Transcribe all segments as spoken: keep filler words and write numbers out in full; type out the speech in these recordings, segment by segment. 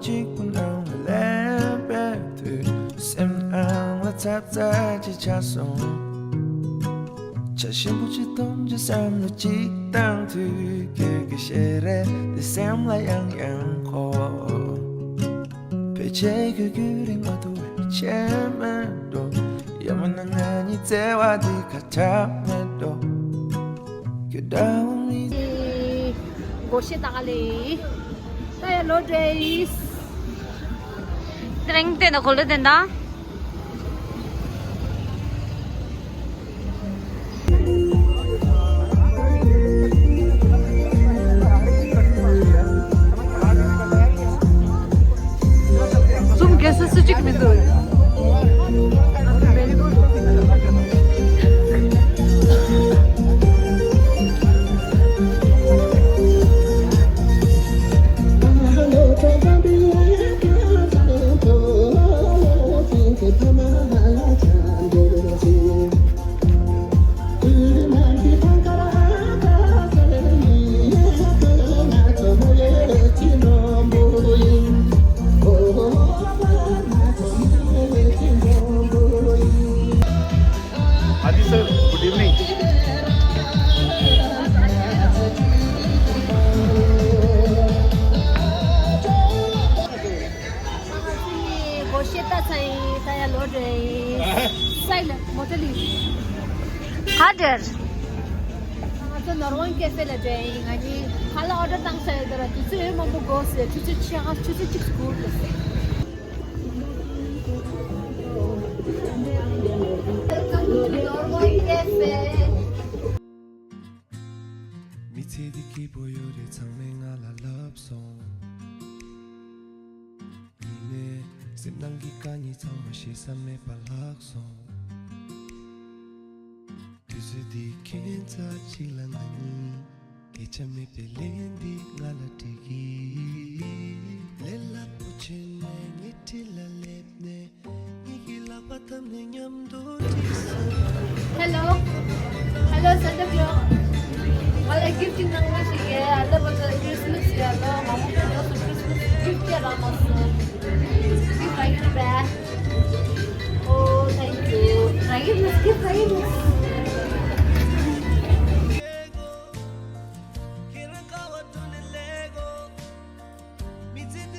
གཅིག་པུ་ནང་ལ་སླེབས་པའི་དུས། སེམས་ནང་ལ་ཚབ་ཚ་ཅིག་ཆགས་སོང་། ཆ་ཞིམ་པོ་ཅིག་འཐུང་རྒྱུ་བསམ་བློ་ཅིག་བཏང་དུས། ཁྱོད་ཀྱི་ཞལ་རས་དེ་སེམས་ལ་ཡང་ཡང་འཁོར། ཕལ་ཆེར་ཁྱོད་རྒྱུན་རིང་མ་ཐུབ་པའི་ཆད་མེད་འགྲོ། ཡང་མིན་ན་ང་གཉིས་བརྩེ་བ་འདི་ཁ་གྲག་མེད་འགྲོ། ཁྱོད་འདྲ་བོ་མི། སྒོར་གཞས་ལྟ་ག་ལེ། ད་ཡ་ལོ་འདྲེས། ཏྲེང་ཏེ་ན་གོ་ལོ་དེ་འདྲ། ཙུམ་གེ་སི་སུ་གཅིག་མི་འདུག Adi sir, good evening. སྒོར་གཞས་ལྟ་ཚར་ཡིན། ད་ཡ་ལོ་འདྲེས་ཡིན། སའི་ལ་མོ་ཊ་ལི། ག་འདྲ། ང་ཚོ་ནོར་ཝང་ཀེ་ཧྥེ་ལ་འདྲེས་ཡིན། ང་གཉིས་ཁ་ལག་ཨོ་ཌར་བཏང་ས་ཡོད་དོ་ར། དུས་ཚོད་ཡོད་མང་པོ་འགོར་ཟེར། ཆུ་ཚོད་ཕྱེད་ཀ་ཆུ་ཚོད་གཅིག་འགོར་འདུག་ཟེར། ནོར་ཝང་ཀེ་ཧྥེ། མི་ཚེ་འདི་སྐྱིད་པོ་ཡོད་རེད། ཚང་མས་ང་ལ་ལབ་སོང་། ཉི་མས་སེམས་ནང་གི་དཀའ་ངལ་ཚང་མ་ཤེས་ས་མེད་པ་ལྷག་སོང་། དུས་ཚོད་འདི་ཁྱད་མཚར་ཅིག་ལ་ང་གཉིས། སྐད་ཆ་མེད་པའི་ལན་འདི་ང་ལ་འདྲི་གི། ལས་སླ་པོ་བྱས་ནས་ཉལ་ཁྲི་ལ་སླེབས་ནས། ངེད་ཀྱི་ལག་པ་བརྡབས་ནས་མཉམ་དུ་བྲིས་སོང་། Hello. Hello, Santa Claus. ང་ལ་གིཕ་ཅིག་གནང་རོགས་ཞིག་གས། ཨ་ད་བར་དུ་ཁྲིས་མས་ཡ་ལོ་མང་པོ་ཕྱིན་སོང་། ཁྲིས་མས་གིཕ་ཅིག་རག་མ་སོང་། Please write me back. Oh, thank you. Write me, please write me.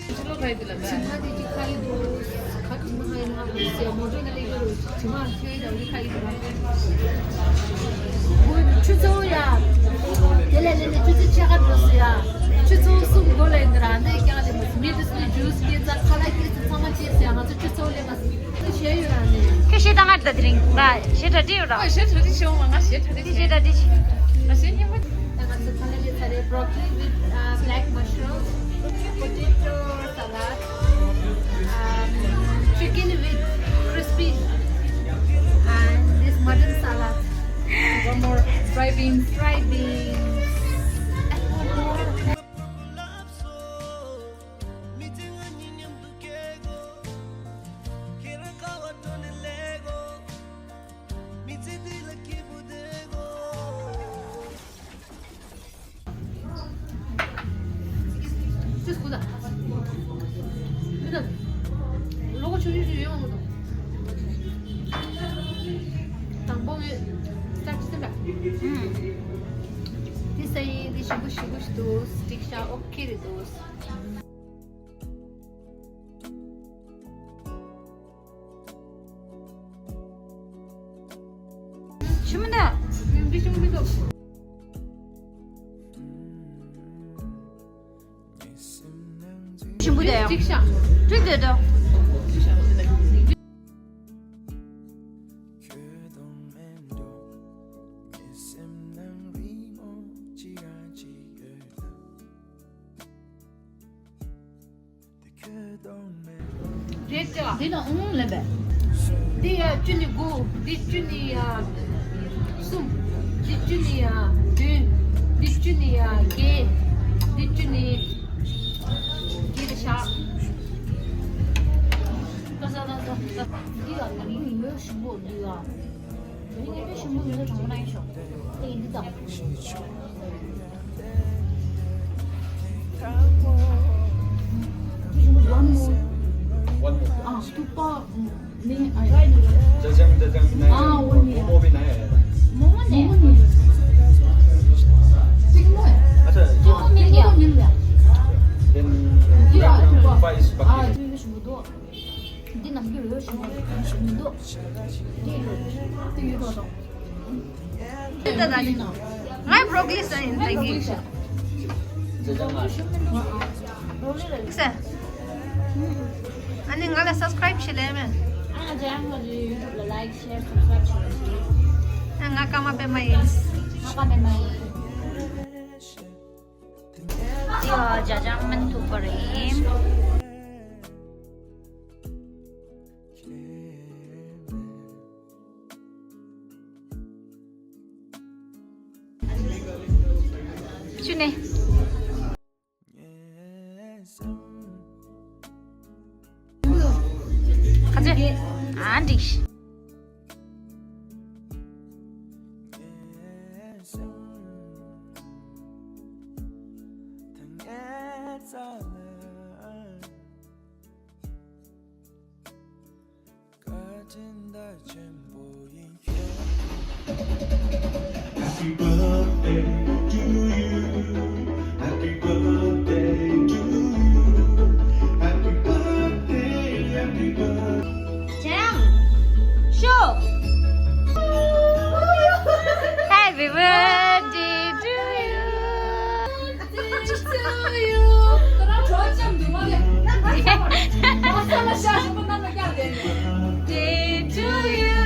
ཕྱི་ལོགས་ཁ་ཡི་དུ་ལ་ད། ཇི་མ་དེ་ཅིག་ཁ་ཡི་དུ། ཁ་ཇི་མ་ཁ་ཡི་ན་ཧ་གོ་སི་མོ་ཏོ་ན་ལེ་གི་རུ་ཇི་མ་ཁ་ཡི་དུ་ཁ་ཡི་དུ་ར། ཆུ་ཚོད་ཡ། དེ་ལས་ལས་ནས་ཆུ་ཚོད་ཕྱེད་ཀ་འགྲོ་སི་ཡ། ཆུ་ཚོད་གསུམ་འགོར་ལ་ཡིན་ན་ར་འདི་རྒྱག་ལེ་མ་སི་མི་དུ་སི་ནི་ཇུས་སྐྱེ་ཚ་ཁ་ལག་སྐྱེ་ཚ་ཚང་མ་སྐྱེ་སི་ཡ། ང་ཚོ་ཆུ་ཚོད་ལས་མ་སི། ཁྱོད་ཞེ་ཡོད་ར་ནི། ཁྱོད་ཞེ་ད་ང་ད་དེ་རིང་ང་ཞེ་གྲ་སྒྲིག་ཡོད་ར། ཨ་ཞེ་གྲ་སྒྲིག་ཞེ་འོང་ང་ཞེ་གྲ་སྒྲིག་ཞེ་གྲ་སྒྲིག་ཞེ། ང་ཞེ་སྙིང་པོ། ད་ང་ཚོ་ཁ་ལག་ལས་ཚར་རེད། Broccoli with uh, black mushrooms, potato salad, um, chicken with crispy, and this mutton salad. One more, fry beans. Fry beans. And one more. ཅིས་གོ་ད། མི་ད། ལོ་གོ་ཆུང་ཆུང་ཡོད་མ་གོ་ད། དང་པོ་ངས་ཅག་ཅི་སེམས་ལ། ཨུམ། འདི་ས་ཡིན། འདི་ཞིམ་པོ་ཞིམ་པོ་ཞིག་འདུག་སི་ཊིག་ཤ་ཨོ་ཁེ་རེད་འདུག་ཆི་མོ་ད། འདི་ཆི་མོ་མི་འདུག་ཆི་མོ་ད་ཡང་། ཅིག་ཤ། ཅིག་དེ་ད། རེད་དེ། འདི་ན་ཨུང་ལེན་པས། འདི་ཡ་བཅུ་ནི་དགུ། འདི་བཅུ་ནི་ཡ་གསུམ། འདི་བཅུ་ནི་ཡ་བདུན། འདི་བཅུ་ནི་ཡ་བརྒྱད། འདི་བཅུ་ནི་བརྒྱད་དེ་བཞག་ལྟ་ས་ལྟ་ས་ལྟ། འདི་ཡ་ད་ཡིན་ཡོད་ཞིམ་པོ་འདི་ཡ། ངས་ཀྱང་ཞིམ་པོ་ཡོད་ན་དྲང་པོ་གནང་ཤོག་དེ་ཡིན་འདི་དང་། ཞིམ་པོ་ཡོད། One more. हाँ, थुक्पा, नहीं, आई। जजम, जजम नहीं। हाँ, वो नहीं है। मोमो भी नहीं है। मोमो नहीं। मोमो नहीं। चिकन है। अच्छा। चिकन मिल गया। चिकन मिल गया। Then, ये थुक्पा is बाकी। हाँ, ये शुरू दो। འདི་ནམ་རྒྱུན་ཡོད་ཞུ་མི་འདུག་འདི་ཡོད་དོ། ང་བྲོ་ཀ་ལི་ཟ་ཡིན་ད་གི། ཟེ། ཨ་ནི་ང་ལ་སབ་སི་ཀ་རའིབ་བྱེད་ལས་མེད། ཨ་ང་ཅག་ཡང་ང་ཚོའི་ཡུ་ཊུབ་ལ་ལའིཀ་ཤེར་སབ་སི་ཀ་རའིབ་བྱེད་ལས། ང་ཀརྨ་པད་མ་ཡིན། ཀརྨ་པད་མ་ཡིན། འདི་ལ་ཇ་ཆང་མིན་ཐུག་པ་རེད། ཅུ་ནེ། ཁ་ཚེ། ཨ་འགྲིག་བཀའ་དྲིན་ད་ཆེན་པོ་ཡིན། Happy birthday to you. Happy birthday to you. Happy birthday, happy birthday. ཅང་ཤོ། Happy birthday to you. Day to you.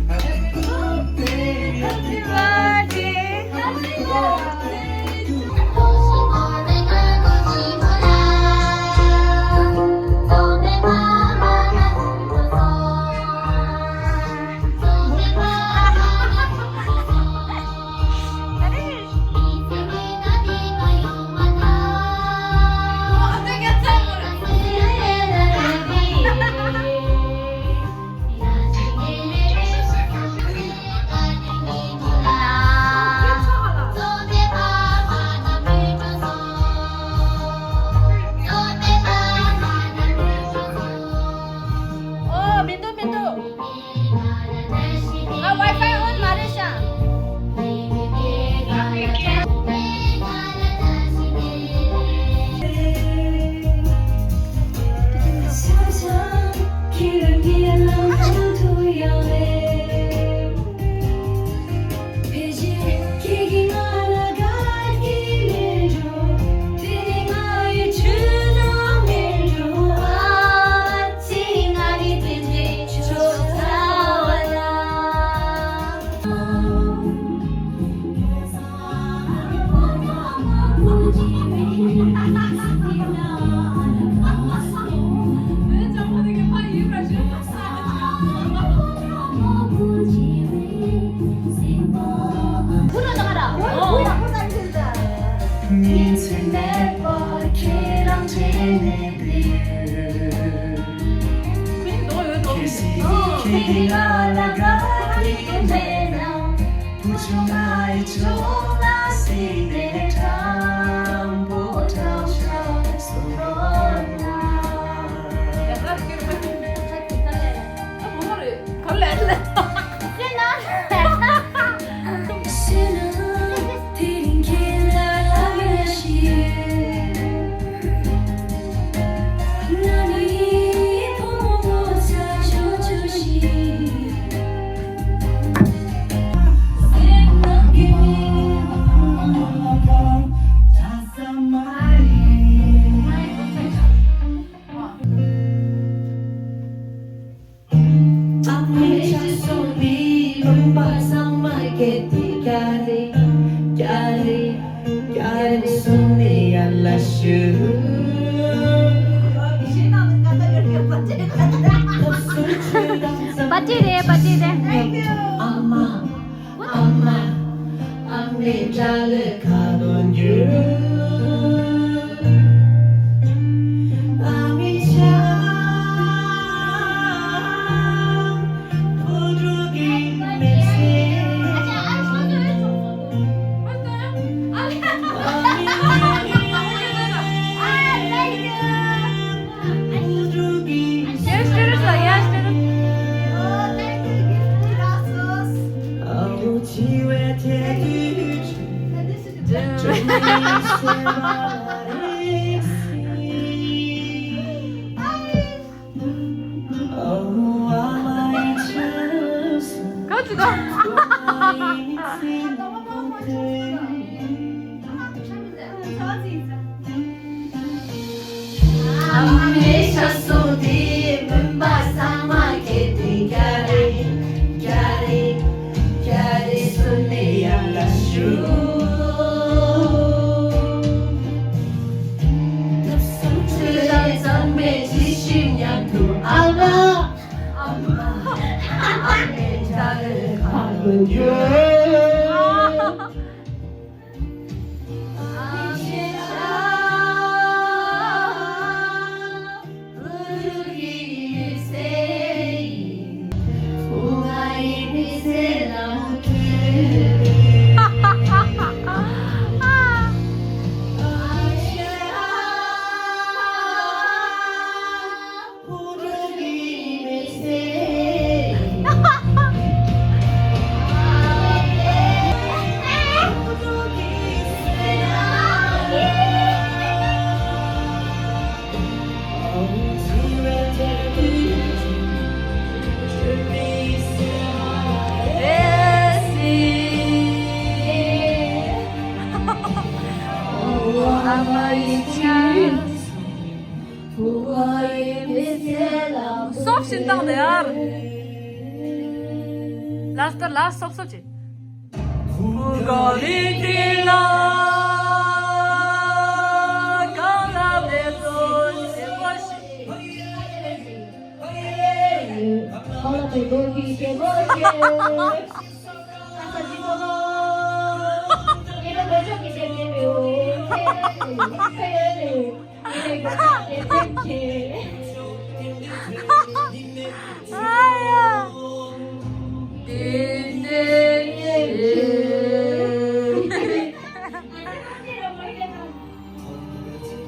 Happy birthday. Happy birthday. ཨོ། མི་འདུག་མི་འདུག་ང་ཝའི་ཕའི་ཨོན་མ་རེད་ཤག་ག་ཅི་དང་། ཧ་མེ་ཤ་སོ་དེ་མུན་པ་ཚང་མ་ཁྱེར་ཏེ་རྒྱ་རེ་རྒྱ་རེ་རྒྱ་རེ་སོན་ནས་ཡར་ལ་ཞུ། ཚང་མས་ཇི་བཞིན་མཉམ་དུ་ཨ་མ། ཨ་མ། ཨ་མའི་ཇ་རེ་ཁ་ལོ་ཡོད། སོབ་བཞིན་བཏང་དེ་ཡར། ལ་ལྟར་ལ་སོབ་སོབ་བྱེད།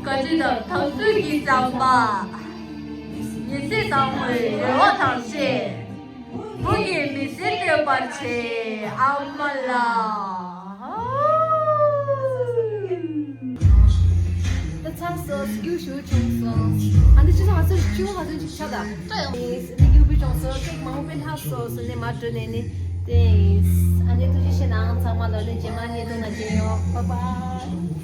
བཀའ་དྲིན་དང་འཐབ་རྩོད་ཀྱི་བསམ་པ། ཉིན་སྲིབ་དང་པོའི་རེ་བ་དང་བཅས། བུ་ཡིས་མི་ཚེ་བསྟོད་པར་བྱེད་ཨ་མ་ལགས། ད་ཚར་སོང་། སྐྱུར་ཞུ་བྱུང་སོང་། ཨ་ནི་ཅི་ཚང་ང་ཚོར་ཅི་བ་ང་ཚོར་ཅིག་ཆ་ད། ཨ་ནི་སྐྱུར་བུ་བྱུང་སོང་། ཀེག་མང་པོ་དཔེ་ལྷག་སོང་ཟེར་ནས་མ་འགྲོ་ནས་ནི་ཏེང་སི། ཨ་ནི་ཐུགས་རྗེ་ཆེ་གནང་ཚང་མ་ལ། ཨ་ནི་རྗེས་མ་བརྙན་ཐུང་ནང་མཇལ་ཡོང་། བཱའི་བཱའི།